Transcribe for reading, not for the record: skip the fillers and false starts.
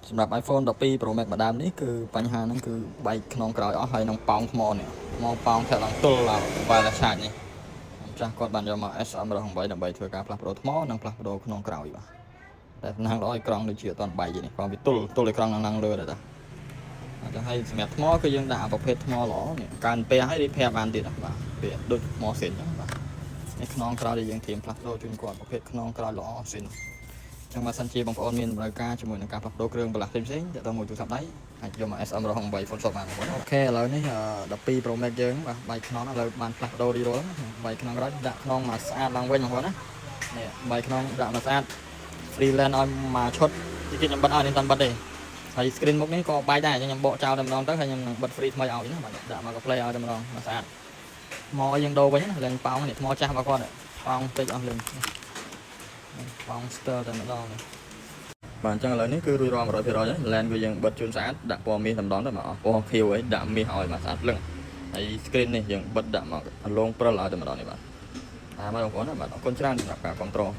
សម្រាប់ iPhone 12 Pro Max ម្ដងនេះគឺបញ្ហាហ្នឹងគឺបែកខ្នងក្រោយអស់ហើយនឹងប៉ោងថ្មនេះមកប៉ោងធាក់ឡើងទល់ឡើង wireless charge នេះម្ចាស់គាត់បានយកមក SM 108ដើម្បីធ្វើការផ្លាស់ប្ដូរថ្មនិងផ្លាស់ប្ដូរខ្នងក្រោយបាទតែសំណាងល្អអេក្រង់ដូចជាអត់ទាន់បែកទេនេះគាត់វាទល់ទល់អេក្រង់ឡើងឡើងលើដែរតាអញ្ចឹងហើយសម្រាប់ថ្មគឺយើងដាក់ប្រភេទថ្មល្អនេះកើនពះហើយ repair បានទៀតបាទវាដូចថ្មសិនអញ្ចឹងបាទនេះខ្នងក្រោយដែលយើងត្រៀមផ្លាស់ប្ដូរជូនគាត់ប្រភេទខ្នងក្រោយល្អសិនចឹងបើសិនជាបងប្អូនមានតម្រូវការជាមួយនឹងការផ្លាស់ប្ដូរគ្រឿងបន្លាស់ផ្សេងៗទាក់ទងមួយទូរស័ព្ទដៃអាចយកមក SM 108 Phone Shop បានបងប្អូន OK ឥឡូវនេះ12 Pro Max យើងបាទបែកខ្នងឥឡូវបានផ្លាស់ប្ដូររីរលបែកខ្នងក្រោយដាក់ខ្នងមកស្អាតឡើងវិញបងប្អូនណានេះបែកខ្នងដាក់មកស្អាត free lens ឲ្យមួយឈុតទីទៀតខ្ញុំបិទឲ្យនេះតាន់បិទទេហើយ screen មុខនេះក៏បែកដែរអញ្ចឹងខ្ញុំបកចោលតែម្ដងទៅហើយខ្ញុំនឹងបិទ free ថ្មីឲ្យណាបាទដាក់មក play ឲ្យតែម្ដងមកស្អាតថ្មឲ្យយើងដូរវិញណាឡើងប៉ោងនេះថ្មចាស់របស់គាត់ប៉ោងតិចអស់លេងប៉ោងស្ទើរតែម្ដងនេះបាទអញ្ចឹងឥឡូវនេះគឺរួចរាល់100%ហើយ lens គឺយើងបិទជូនស្អាតដាក់ពណ៌មាសតែម្ដងទៅមកអស់ពណ៌ខៀវអីដាក់មាសឲ្យមកស្អាតលឹងហើយ screen នេះយើងបិទដាក់មកលងព្រិលឲ្យតែម្ដងនេះបាទតាមបងប្អូនណាបាទអរគុណច្រើនសម្រាប់ការគ្រប់គ្រង។